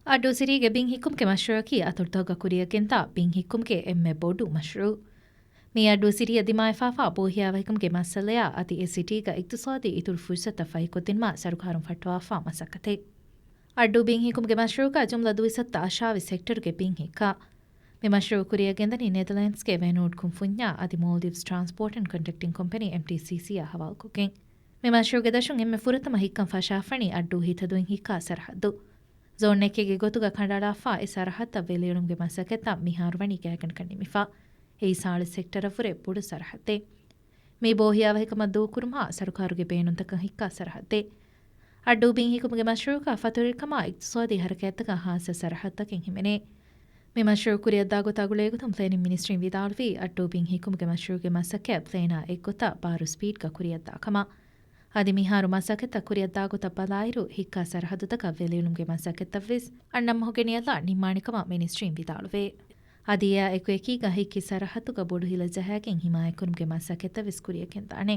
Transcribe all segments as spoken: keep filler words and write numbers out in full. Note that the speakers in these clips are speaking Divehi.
އައްޑޫ ސިޓީގެ ބިން ހިއްކުމުގެ މަޝްރޫއަކީ އަތޮޅުތަކުގަ ކުރިއަށްގެންދާ ބިން ހިއްކުމުގެ އެންމެ ބޮޑު މަޝްރޫއު. މީ އައްޑޫ ސިޓީއަށް ދިމާވެފާފާ ބޯހިޔާވަހިކަމުގެ މައްސަލަޔާ އަދި އެ ސިޓީގަ އިގްތިސާދީ އިތުރު ފުރުސަތުތައް ފަހިކޮށްދިނުމަށް ސަރުކާރުން ފައްޓަވާފާ މަސައްކަތެއް. އައްޑޫ ބިން ހިއްކުމުގެ މަޝްރޫއުގަ ޖުމްލަ ދުއިސައްތަ އަށާވީސް ހެކްޓަރުގެ ބިން ހިއްކާ. މި މަޝްރޫއު ކުރިއަށްގެންދަނީ ނެދަލޭންޑްސްގެ ވެނޫޑް ކުންފުންޏާ އަދި މޯލްޑިވްސް ޓްރާންސްޕޯޓް އެންޑް ކޮންޓްރެކްޓިން ކޮމްޕެނީ، އެމްޓީސީސީ، އާ ހަވާލުކޮށްގެން. މި މަޝްރޫއުގެ ދަށުން އެންމެ ފުރަތަމަ ހިއްކަން ފަށާފަނީ އައްޑޫ ހިތަދޫއިން ހިއްކާ ސަރަހައްދު. ޒޯން އެކެއްގެ ގޮތުގަ ކަނޑައަޅާފާ އެ ސަރަހައްދަށް ވެލިއެޅުމުގެ މަސައްކަތްތައް މިހާރު ވަނީ ގާތްގަނޑަކަށް ނިމިފަ. އެއީ ސާޅީސް ހެކްޓަރަށްވުރެ ބޮޑު ސަރަހައްދެއް. މި ބޯހިޔާވަހިކަމަށް ދޫކުރުމަށް ސަރުކާރުގެ ބޭނުންތަކަށް ހިއްކާ ސަރަހައްދެއް. އައްޑޫ ބިން ހިއްކުމުގެ މަޝްރޫއަކާ ފަތުރުވެރިކަމާ އިގްތިސާދީ ހަރަކާތްތަކަށް ހާއްސަ ސަރަހައްދަކެއް ހިމެނޭ. މި މަޝްރޫއު ކުރިއަށްދާ ގޮތާ ގުޅޭގޮތުން ޕްލޭނިން މިނިސްޓްރީން ވިދާޅުވީ، އައްޑޫ ބިން ހިއްކުމުގެ މަޝްރޫއުގެ މަސައްކަތް ޕްލޭނާ އެއްގޮތަށް ބާރު ސްޕީޑްގަ ކުރިއަށްދާ ކަމަށް. އަދި މިހާރު މަސައްކަތްތައް ކުރިއަށްދާ ގޮތަށް ބަލާއިރު، ހިއްކާ ސަރަހައްދުތަކަށް ވެލިއެޅުމުގެ މަސައްކަތްތައްވެސް އަންނަ މަހުގެ ނިޔަލަށް ނިންމާނެ ކަމަށް މިނިސްޓްރީން ވިދާޅުވޭ. އަދި އެއާ އެކުއެކީގަ ހިއްކި ސަރަހައްދުގަ ބޮޑު ހިލަ ޖަހާގެން ހިމާޔަތްކުރުމުގެ މަސައްކަތްތައްވެސް ކުރިއަށްގެންދާނެ.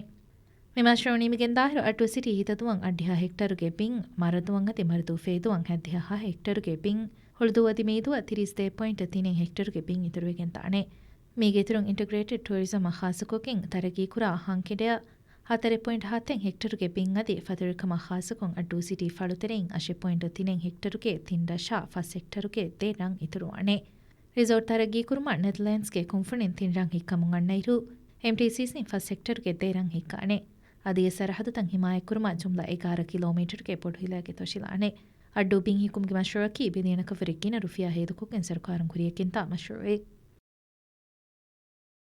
މި މަޝްރޫއު ނިމިގެންދާއިރު، އައްޑޫ ސިޓީ ހިތަދޫއަށް އަށްޑިހަ ހެކްޓަރުގެ ބިން، މަރަދޫއަށް އަދި މަރަދޫ ފޭދޫއަށް ހައްދިހަ ހަ ހެކްޓަރުގެ ބިން، ހުޅުދޫ އަދި މީދޫއަށް ތިރީސް ދޭއް ޕޮއިންޓު ތިނެއް ހެކްޓަރުގެ ބިން އިތުރުވެގެންދާނެ. މީގެ އިތުރުން އިންޓަގްރޭޓެޑް ޓޫރިޒަމަށް ޚާއްޞަކޮށްގެން ތަރައްގީކުރާ ހަންކެނޑެއަށް ހަތަރެއް ޕޮއިންޓު ހަތެއް ހެކްޓަރުގެ ބިން އަދި ފަތުރުވެރިކަމަށް ޚާއްޞަކޮށް އައްޑޫ ސިޓީ ފަޅުތެރެއިން އަށެއް ޕޮއިންޓު ތިނެއް ހެކްޓަރުގެ ތިން ރަށާ ފަސް ހެކްޓަރުގެ ދެ ރަށް އިތުރުވާނެ. ރިސޯޓް ތަރައްގީކުރުމަށް ނެދަލޭންޑްސްގެ ކުންފުނިން ތިން ރަށް ހިއްކަމުން އަންނައިރު، އެމްޓީސީސީން ފަސް ހެކްޓަރުގެ ދެ ރަށް ހިއްކާނެ. އަދި އެ ސަރަހައްދުތައް ހިމާޔަތްކުރުމަށް ޖުމްލަ އެގާރަ ކިލޯމީޓަރުގެ ބޮޑު ހިލައިގެ ތޮށިލާނެ. އައްޑޫ ބިން ހިއްކުމުގެ މަޝްރޫއަކީ ބިލިއަނަކަށްވުރެ ގިނަ ރުފިޔާ ހޭދަކޮށްގެން ސަރުކާރުން ކުރިއަށްގެންދާ މަޝްރޫއެއް.